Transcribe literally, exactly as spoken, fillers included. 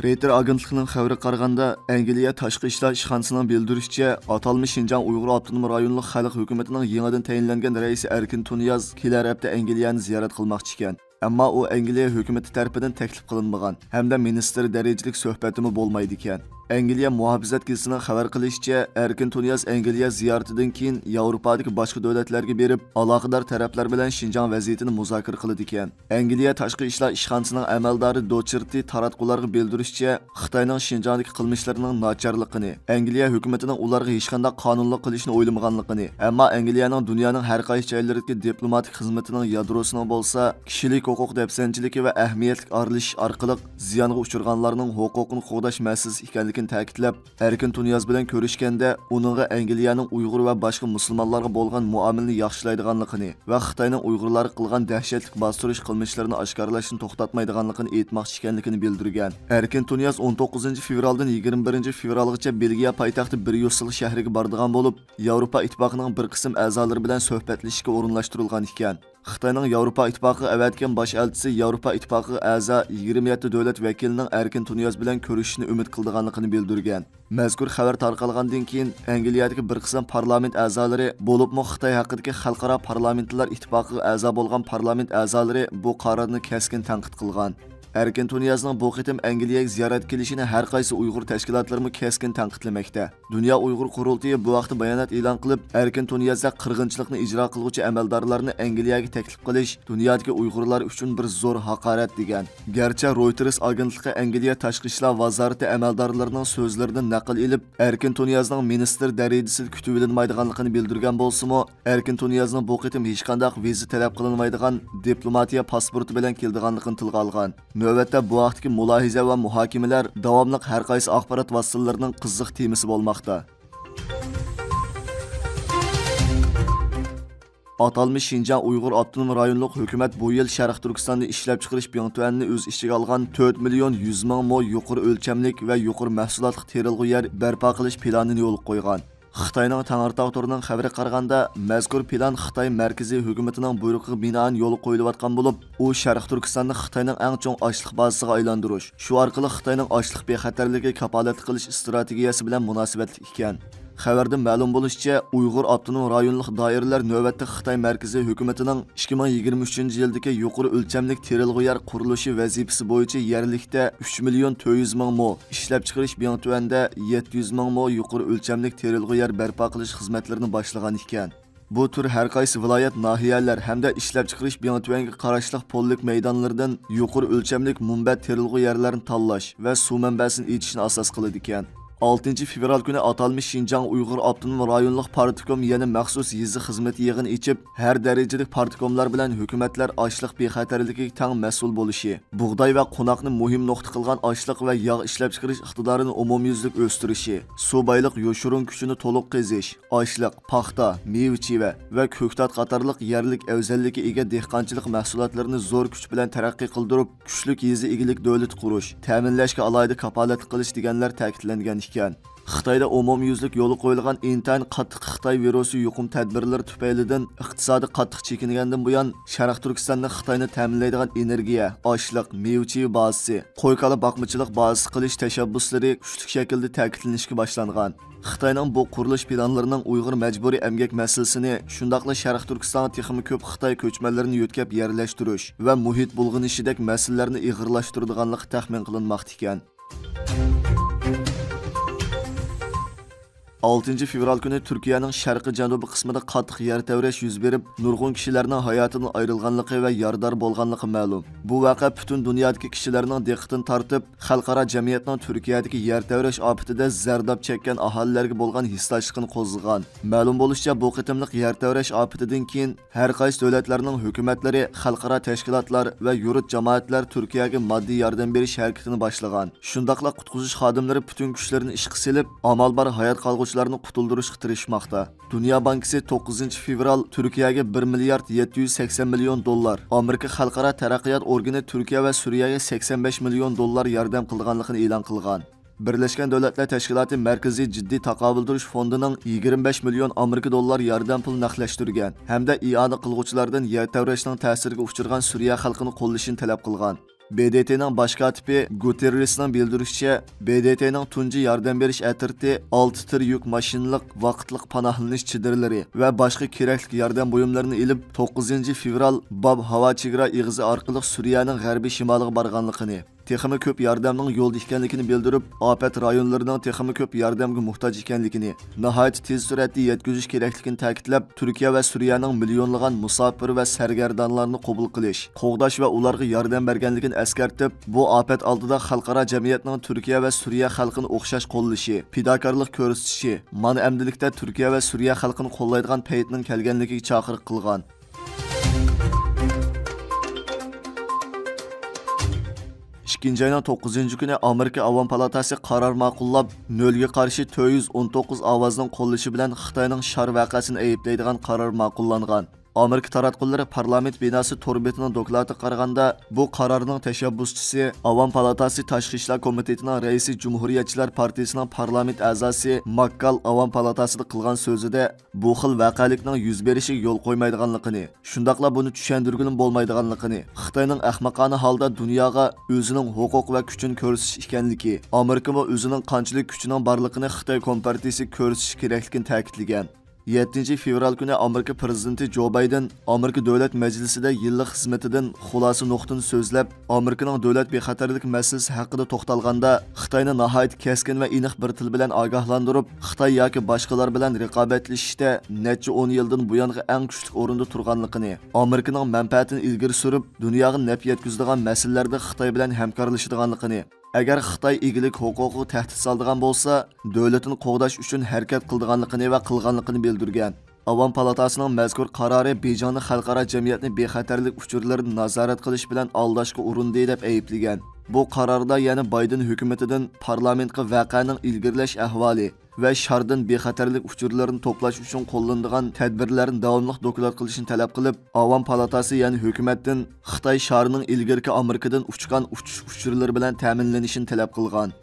رېيتېر ئاگېنتلىقىنىڭ خەۋىرىگە قارىغاندا، ئەنگلىيە تاشقى ئىشلار ئىشخانىسىنىڭ بىلدۈرۈشىچە، ئاتالمىش شىنجاڭ ئۇيغۇر ئاپتونوم رايونلۇق خەلق ھۆكۈمىتىنىڭ يېڭىدىن تەيىنلەنگەن رەئىسى ئەركىن تۇنىياز كېلەر ھەپتە ئەنگلىيەنى زىيارەت قىلماقچى ئىكەن. ئەمما ئۇ ئەنگلىيە ھۆكۈمىتى تەرىپىدىن تەكلىپ قىلىنمىغان ھەمدە مىنىستىر دەرىجىلىك سۆھبەتىمۇ بولمايدىكەن. ئەنگلىيە مۇھاپىزەت گېزىتىنىڭ خەۋەر قىلىشىچە، ئەركىن تۇنىياز ئەنگلىيە زىيارىتىدىن كېيىن ياۋروپادىكى باشقا دۆلەتلەرگە بېرىپ، ئالاقىدار تەرەپلەر بىلەن شىنجاڭ ۋەزىيىتىنى مۇزاكىرە قىلىدىكەن. ئەنگلىيە تاشقى ئىشلار ئىشخانىسىنىڭ ئەمەلدارى دوچېرتى تاراتقۇلارغا بىلدۈرۈشىچە، خىتاينىڭ شىنجاڭدىكى قىلمىشلىرىنىڭ ناچارلىقىنى، ئەنگلىيە ھۆكۈمىتىنىڭ ئۇلارغا ھېچقانداق قانۇنلۇق قىلىشنى ئويلىمىغانلىقىنى، ئەمما ئەنگلىيەنىڭ دۇنيانىڭ ھەر قايسى جايلىرىدىكى دىپلوماتىك خىزمىتىنىڭ يادروسىنىڭ بولسا كىشىلىك ھوقۇق دەپسەندىچىلىكى ۋە ئەھمىيەتلىك ئارىلىشىش ئارقىلىق زىيانغا ئۇچرىغانلارنىڭ ھوقۇقىنى قوغداش مەسىلىسى ئىكەنلىكىنى تەكىتلەپ، ئەركىن تۇنىياز بىلەن كۆرۈشكەندە ئۇنىڭغا ئەنگلىيەنىڭ ئۇيغۇر ۋە باشقا مۇسۇلمانلارغا بولغان مۇئامىلىنى ياخشىلايدىغانلىقىنى ۋە خىتاينىڭ ئۇيغۇرلارغا قىلغان دەھشەتلىك باستۇرۇش قىلمىشلىرىنى ئاشكارىلاشنى توختاتمايدىغانلىقىنى ئېيتماقچى ئىكەنلىكىنى بىلدۈرگەن. ئەركىن تۇنىياز ئون توققۇزىنچى فېۋرالدىن يىگىرمە بىرىنچى فېۋرالغىچە بېلگىيە پايتەختى بريۇسسېل شەھىرىگە بارىدىغان بولۇپ، ياۋروپا ئىتتىپاقىنىڭ بىر قىسىم ئەزالىرى بىلەن سۆھبەتلىشىشكە ئورۇنلاشتۇرۇلغان ئىكەن. خىتاينىڭ ياۋروپا ئىتتىپاقىغا ئەۋەتكەن باش ئەلچىسى ياۋروپا ئىتتىپاقىغا ئەزا يىگىرمە يەتتە دۆلەت ۋەكىلىنىڭ ئەركىن تۇنىياز بىلەن كۆرۈشۈشنى ئۈمىد قىلىدىغانلىقىنى بىلدۈرگەن. مەزكۇر خەۋەر تارقالغاندىن كېيىن، ئەنگلىيەدىكى بىر قىسىم پارلامېنت ئەزالىرى، بولۇپمۇ خىتاي ھەققىدىكى خەلقئارا پارلامېنتلار ئىتتىپاقىغا ئەزا بولغان پارلامېنت ئەزالىرى بۇ قارارنى كەسكىن تەنقىد قىلغان. ئەركىن تۇنىيازنىڭ بۇ قېتىم ئەنگلىيەگە زىيارەت كېلىشىنى ھەر قايسى ئۇيغۇر تەشكىلاتلىرىمۇ كەسكىن تەنقىدلىمەكتە. دۇنيا ئۇيغۇر قۇرۇلتىيى بۇ ھەقتە بايانات ئېلان قىلىپ، ئەركىن تۇنىيازدا قىرغىنچىلىقنى ئىجرا قىلغۇچى ئەمەلدارلارنى ئەنگلىيەگە تەكلىپ قىلىش دۇنيادىكى ئۇيغۇرلار ئۈچۈن بىر زور ھاقارەت، دېگەن. گەرچە رويتېرس ئاگېنتلىقى ئەنگلىيە تاشقى ئىشلار ۋازارىتى ئەمەلدارلىرىنىڭ سۆزلىرىدىن نەقىل ئېلىپ، ئەركىن تۇنىيازنىڭ مىنىستىر دەرىجىسىدە كۈتۈۋېلىنمايدىغانلىقىنى بىلدۈرگەن بولسىمۇ، ئەركىن تۇنىيازنىڭ بۇ قېتىم ھېچقانداق ۋىزا تەلەپ قىلىنمايدىغان دىپلوماتىيە پاسپورتى بىلەن كېلىدىغانلىقىنى تىلغا ئالغان. نۆۋەتتە بۇ ھەقتىكى مۇلاھىزە ۋە مۇھاكىمىلەر داۋاملىق ھەر قايسى ئاخبارات ۋاسىتىلىرىنىڭ قىزىق تېمىسى بولماقتا. ئاتالمىش شىنجاڭ ئۇيغۇر ئاپتونوم رايونلۇق ھۆكۈمەت بۇ يىل شەرقىي تۈركىستاندا ئىشلەپچىقىرىش بىڭتۈەننى ئۆز ئىچىگە ئالغان تۆت مىليون يۈز مىڭ مو يۇقىرى ئۆلچەملىك ۋە يۇقىرى مەھسۇلاتلىق تېرىلغۇ يەر بەرپا قىلىش پىلانىنى يولغا قويغان. خىتاينىڭ تەڭرىتاغ تورىنىڭ خەۋىرىگە قارىغاندا، مەزكۇر پىلان خىتاي مەركىزىي ھۆكۈمىتىنىڭ بۇيرۇقىغا بىنائەن يولغا قويۇلۇۋاتقان بولۇپ، ئۇ شەرقىي تۈركىستاننى خىتاينىڭ ئەڭ چوڭ ئاشلىق بازىسىغا ئايلاندۇرۇش، شۇ ئارقىلىق خىتاينىڭ ئاشلىق بىخەتەرلىكىگە كاپالەتلىك قىلىش ئىستراتېگىيەسى بىلەن مۇناسىۋەتلىك ئىكەن. خەۋەردىن مەلۇم بولۇشىچە، ئۇيغۇر ئاپتونوم رايونلۇق دائىرىلەر نۆۋەتتە خىتاي مەركىزىي ھۆكۈمىتىنىڭ ئىككى مىڭ يىگىرمە ئۈچىنچى يىلدىكى يۇقىرى ئۆلچەملىك تېرىلغۇ يەر قۇرۇلۇشى ۋەزىپىسى بويىچە يەرلىكتە ئۈچ مىليون تۆت يۈز مىڭ مو، ئىشلەپچىقىرىش بىڭتۈەندە يەتتە يۈز مىڭ مو يۇقىرى ئۆلچەملىك تېرىلغۇ يەر بەرپا قىلىش خىزمەتلىرىنى باشلىغان ئىكەن. بۇ تۈر ھەر قايسى ۋىلايەت، ناھىيەلەر ھەمدە ئىشلەپچىقىرىش بىڭتۈەنگە قاراشلىق پوللۇك مەيدانلىرىدىن يۇقىرى ئۆلچەملىك مۇنبەت تېرىلغۇ يەرلەرنى تاللاش ۋە سۇ مەنبەسىنى ئېچىشنى ئاساس قىلىدىكەن. ئالتىنچى فېۋرال كۈنى ئاتالمىش شىنجاڭ ئۇيغۇر ئاپتونوم رايونلۇق پارتكوم يەنە مەخسۇس يېزا خىزمىتى يىغىنى ئېچىپ، ھەر دەرىجىلىك پارتكوملار بىلەن ھۆكۈمەتلەر ئاشلىق بىخەتەرلىكىگە تەڭ مەسئۇل بولۇشى، بۇغداي ۋە قوناقنى مۇھىم نۇقتا قىلغان ئاشلىق ۋە ياغ ئىشلەپچىقىرىش ئىقتىدارىنى ئومۇميۈزلۈك ئۆستۈرۈشى، سۇ بايلىق يوشۇرۇن كۈچىنى تولۇق قېزىش، ئاشلىق، پاختا، مېۋە-چىۋە ۋە كۆكتات قاتارلىق يەرلىك ئەۋزەللىككە ئىگە دېھقانچىلىق مەھسۇلاتلىرىنى زور كۈچ بىلەن تەرەققىي قىلدۇرۇپ، كۈچلۈك يېزا ئىگىلىك دۆلىتى قۇرۇش، تەمىنلەشكە ئالاھىدە كاپالەتلىك قىلىش دېگەنلەر تەكىتلەنگەن ئىكەن. خىتايدا ئومۇميۈزلۈك يولغا قويۇلغان ئىنتايىن قاتتىق خىتاي ۋىرۇسى يۇقۇم تەدبىرلىرى تۈپەيلىدىن ئىقتىسادى قاتتىق چېكىنگەندىن بۇيان، شەرقىي تۈركىستاندا خىتاينى تەمىنلەيدىغان ئېنېرگىيە، ئاشلىق، مېۋە-چىۋە بازىسى، قوي-كالا باقمىچىلىق بازىسى قىلىش تەشەببۇسلىرى كۈچلۈك شەكىلدە تەكىتلىنىشكە باشلانغان. خىتاينىڭ بۇ قۇرۇلۇش پىلانلىرىنىڭ ئۇيغۇر مەجبۇرىي ئەمگەك مەسىلىسىنى، شۇنداقلا شەرقىي تۈركىستانغا تېخىمۇ كۆپ خىتاي كۆچمەنلىرىنى يۆتكەپ يەرلەشتۈرۈش ۋە مۇھىت بۇلغىنىشىدەك مەسىلىلەرنى ئېغىرلاشتۇرىدىغانلىقى تەخمىن قىلىنماقتا ئىكەن. ئالتىنچى فېۋرال كۈنى تۈركىيەنىڭ شەرقىي جەنۇبىي قىسمىدا قاتتىق يەر تەۋرەش يۈز بېرىپ، نۇرغۇن كىشىلەرنىڭ ھاياتىدىن ئايرىلغانلىقى ۋە يارىدار بولغانلىقى مەلۇم. بۇ ۋەقە پۈتۈن دۇنيادىكى كىشىلەرنىڭ دىققىتىنى تارتىپ، خەلقئارا جەمئىيەتنىڭ تۈركىيەدىكى يەر تەۋرەش ئاپىتىدە زەرداب چەككەن ئاھالىلەرگە بولغان ھېسداشلىقىنى قوزغىغان. مەلۇم بولۇشىچە، بۇ قېتىملىق يەر تەۋرەش ئاپىتىدىن كېيىن، ھەر قايسى دۆلەتلەرنىڭ ھۆكۈمەتلىرى، خەلقئارا تەشكىلاتلار ۋە يۇرت جامائەتلەر تۈركىيەگە ماددىي ياردەم بېرىش ھەرىكىتىنى باشلىغان. شۇنداقلا قۇتقۇزۇش خادىملىرى پۈتۈن كۈچلىرىنى ئىشقا سېلىپ، ئامال بار ھايات قالغۇچىلارنى قۇتۇلدۇرۇشقا تىرىشماقتا. دۇنيا بانكىسى توققۇزىنچى فېۋرال تۈركىيەگە بىر مىليارد يەتتە يۈز سەكسەن مىليون دوللار، ئامېرىكا خەلقئارا تەرەققىيات ئورگىنى تۈركىيە ۋە سۈرىيەگە سەكسەن بەش مىليون دوللار ياردەم قىلىدىغانلىقىنى ئېلان قىلغان. بىرلەشكەن دۆلەتلەر تەشكىلاتى مەركىزىي جىددىي تاقابىل تۇرۇش فوندىنىڭ يىگىرمە بەش مىليون ئامېرىكا دوللار ياردەم پۇلى نەقلەشتۈرگەن ھەمدە ئىئانە قىلغۇچىلاردىن يەر تەۋرەشنىڭ تەسىرىگە ئۇچرىغان سۈرىيە خەلقىنى قوللىشىنى تەلەپ قىلغان. ب د ت نىڭ باش كاتىپى گۇتېررېسنىڭ بىلدۈرۈشىچە، ب د ت نىڭ تۇنجى ياردەم بېرىش ئەترىتى ئالتە تىر يۈك ماشىنىلىق ۋاقىتلىق پاناھلىنىش چېدىرلىرى ۋە باشقا كېرەكلىك ياردەم بۇيۇملىرىنى ئېلىپ، توققۇزىنچى فېۋرال باب ھاۋا چېگرا ئېغىزى ئارقىلىق سۈرىيەنىڭ غەربىي شىمالىغا بارغانلىقىنى، تېخىمۇ كۆپ ياردەمنىڭ يولدا ئىكەنلىكىنى بىلدۈرۈپ، ئاپەت رايونلىرىنىڭ تېخىمۇ كۆپ ياردەمگە موھتاج ئىكەنلىكىنى، ناھايىتى تېز سۈرئەتتە يەتكۈزۈش كېرەكلىكىنى تەكىتلەپ، تۈركىيە ۋە سۈرىيەنىڭ مىليونلىغان مۇساپىر ۋە سەرگەردانلارنى قوبۇل قىلىش، قوغداش ۋە ئۇلارغا ياردەم بەرگەنلىكىنى ئەسكەرتىپ، بۇ ئاپەت ئالدىدا خەلقئارا جەمئىيەتنىڭ تۈركىيە ۋە سۈرىيە خەلقىنى ئوخشاش قوللىشى، پىداكارلىق كۆرسىتىشى، مانا ئەمدىلىكتە تۈركىيە ۋە سۈرىيە خەلقىنى قوللايدىغان پەيتنىڭ كەلگەنلىكىگە چاقىرىق قىلغان. ئىككىنچى ئاينىڭ توققۇزىنچى كۈنى ئامېرىكا ئاۋام پالاتاسى قارار ماقۇللاپ، نۆلگە قارشى تۆت يۈز ئون توققۇز ئاۋازنىڭ قوللىشى بىلەن خىتاينىڭ شار ۋەقەسىنى ئەيىبلەيدىغان قارار ماقۇللانغان. ئامېرىكا تاراتقۇلىرى پارلامېنت بىناسى تور بېتىنىڭ دوكلاتىغا قارىغاندا، بۇ قارارنىڭ تەشەببۇسچىسى، ئاۋام پالاتاسى تاشقى ئىشلار كومىتېتىنىڭ رەئىسى، جۇمھۇرىيەتچىلەر پارتىيىسىنىڭ پارلامېنت ئەزاسى ماككال ئاۋام پالاتاسىدا قىلغان سۆزىدە، بۇ خىل ۋەقەلىكنىڭ يۈز بېرىشىگە يول قويمايدىغانلىقىنى، شۇنداقلا بۇنى چۈشەندۈرگىلىمۇ بولمايدىغانلىقىنى، خىتاينىڭ ئەخمىقانە ھالدا دۇنياغا ئۆزىنىڭ ھوقۇق ۋە كۈچىنى كۆرسىتىش ئىكەنلىكى، ئامېرىكىمۇ ئۆزىنىڭ قانچىلىك كۈچىنىڭ بارلىقىنى خىتاي كومپارتىيىسىگە كۆرسىتىشى كېرەكلىكىنى تەكىتلىگەن. يەتتىنچى فېۋرال كۈنى ئامېرىكا پىرېزىدېنتى جو بايدېن ئامېرىكا دۆلەت مەجلىسىدە يىللىق خىزمىتىدىن خۇلاسە نۇقتىنى سۆزلەپ، ئامېرىكىنىڭ دۆلەت بىخەتەرلىكى مەسىلىسى ھەققىدە توختالغاندا، خىتاينى ناھايىتى كەسكىن ۋە ئېنىق بىر تىل بىلەن ئاگاھلاندۇرۇپ، خىتاي ياكى باشقىلار بىلەن رىقابەتلىشىشتە نەچچە ئون يىلدىن بۇيانغى ئەڭ كۈچلۈك ئورۇندا تۇرغانلىقىنى، ئامېرىكىنىڭ مەنپەئەتىنى ئىلگىرى سۈرۈپ، دۇنياغا نەپ يەتكۈزىدىغان مەسىلىلەردە خىتاي بىلەن ھەمكارلىشىدىغانلىقىنى، ئەگەر خىتاي ئىگىلىك ھوقۇقىغا تەھدىت سالىدىغان بولسا، دۆلىتىنى قوغداش ئۈچۈن ھەرىكەت قىلىدىغانلىقىنى ۋە قىلغانلىقىنى بىلدۈرگەن. ئاۋام پالاتاسىنىڭ مەزكۇر قارارى بېيجىڭنى خەلقئارا جەمئىيەتنى بىخەتەرلىك ئۇچۇرلىرىنى نازارەت قىلىش بىلەن ئالداشقا ئۇرۇندى، دەپ ئەيىبلىگەن. بۇ قاراردا يەنە بايدېن ھۆكۈمىتىدىن پارلامېنتقا ۋەقەنىڭ ئىلگىرىلەش ئەھۋالى ۋە شاردىن بىخەتەرلىك ئۇچۇرلىرىنى توپلاش ئۈچۈن قوللىنىدىغان تەدبىرلەرنى داۋاملىق دوكلات قىلىشنى تەلەپ قىلىپ، ئاۋام پالاتاسى يەنە ھۆكۈمەتتىن خىتاي شارىنىڭ ئىلگىرىكى ئامېرىكىدىن ئۇچقان ئۇچۇش ئۇچۇرلىرى بىلەن تەمىنلىنىشىنى تەلەپ قىلغان.